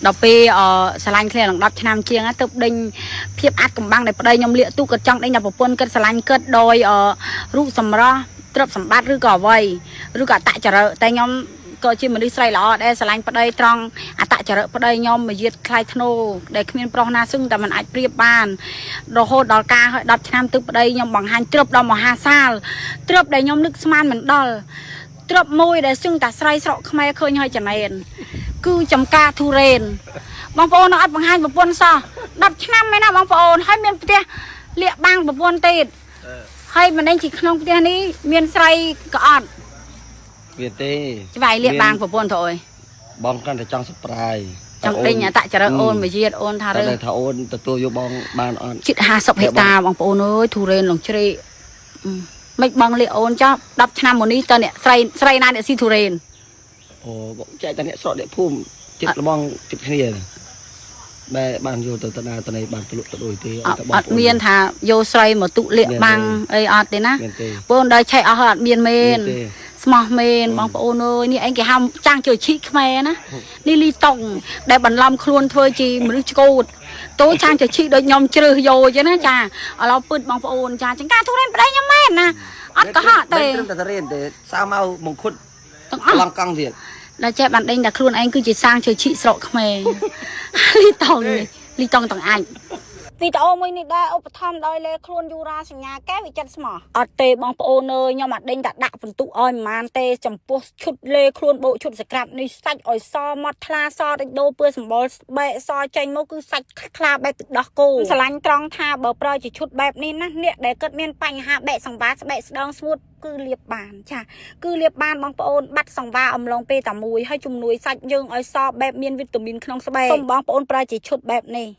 ដល់ពេលអស្រឡាញ់គ្នាឡើង10ឆ្នាំជាងទៅដេញភាពអាចកំបាំងដែលប្តីខ្ញុំលាកទូគាត់ចង់ដេញដល់ប្រពន្ធគាត់ស្រឡាញ់គាត់ដោយអរូបសម្រស់ទ្រព្យសម្បត្តិឬក៏អ្វីឬក៏អតចរិតតែខ្ញុំក៏ជាមនុស្សស្រីល្អដែរស្រឡាញ់ប្តីត្រង់អតចរិតប្តីខ្ញុំមយាទថ្លៃធ្នូដែលគ្មានប្រុសណាសឹងតែមិនអាចប្រៀបបានរហូតដល់ការឲ្យ10ឆ្នាំទើបប្តីខ្ញុំបង្ហាញទ្រព្យដល់មហាសាលទ្រព្យដែលខ្ញុំនឹកស្មានមិនដល់ទ្រព្យមួយដែលសឹងតែស្រីស្រុកខ្មែរឃើញហើយចំណែនគឺចំការធូរ៉េនបងប្អូនអត់បង្ហាញប្រពន្ធសោះ10ឆ្នាំឯណាបងប្អូនហើយមានផ្ទះលាក់បាំងប្រពន្ធទៀតហើយមិនដឹងជាក្នុងផ្ទះនេះមានស្រីក៏អត់ វាទេ ច្បាស់លាកបាំងប្រពន្ធទៅអើយ បងគ្រាន់តែចង់ surprise ចង់ដេញអតចរិតអូនមកយាតអូនថា តែ រើ ថាអូនទទួលយកបងបានអត់ ជិត50ហិកតាបងប្អូនអើយធូរ៉េនលងជ្រេកមិនបងលាកអូនចោះ10ឆ្នាំមុននេះតើអ្នកស្រីស្រីណាអ្នកស៊ីធូរ៉េន អូបងចែកតែអ្នកស្រុកអ្នកភូមិចិត្តលបងចិត្តគ្នាបែបានយកទៅតណាតណីបានទលុទៅដូចទេ អត់អត់មានថាយកស្រីមកទុលាកបាំងអីអត់ទេណា មានទេ បងដល់ឆែកអស់ហើយអត់មានមែន ទេ ស្មោះមែនបងប្អូនអើយនេះឯងគេហៅចាងជើឈីកខ្មែរណានេះលីតុងដែលបន្លំខ្លួនធ្វើជាមនុស្សឆ្កូតតូចាងជើឈីកដូចខ្ញុំជ្រើសយកចឹងណាចាឥឡូវពឹតបងប្អូនចាចង្ការធូរ៉េនប្តីខ្ញុំមែនណាអត់កុហកទេ ត្រឹមតែរៀនទេសៅមកមង្គុត ទាំងអស់ ឡងកង់ទៀត ដល់ចេះបានដេញតែខ្លួនឯងគឺជាសាងជើឈីកស្រុកខ្មែរលីតុងនេះលីតុងទាំងអាចវីដេអូមួយនេះដែរឧបត្ថម្ភដោយលេខ្លួនយូរ៉ាសញ្ញាកែវិចិត្រស្មោះអត់ទេបងប្អូនអើយខ្ញុំអត់ដេញតែដាក់បន្ទុកឲ្យប្រហែលទេចំពោះឈុតលេខ្លួនបោកឈុតសក្រាបនេះសាច់ឲ្យសមាត់ថ្លាសរិចដូពើសម្បុរបែកសចេញមកគឺសាច់ថ្លាបែបទឹកដោះគោស្រឡាញ់ត្រង់ថាបើប្រើជាឈុតបែបនេះណាអ្នកដែលគិតមានបញ្ហាបែកសង្វាស្បែកស្ដងស្ងួតគឺលាបបានចាគឺលាបបានបងប្អូនបាត់សង្វាអំឡុងពេលតែមួយហើយជំនួយសាច់យើងឲ្យសបែបមានវីតាមីនក្នុងស្បែកសូមបងប្អូនប្រើជាឈុតបែបនេះ។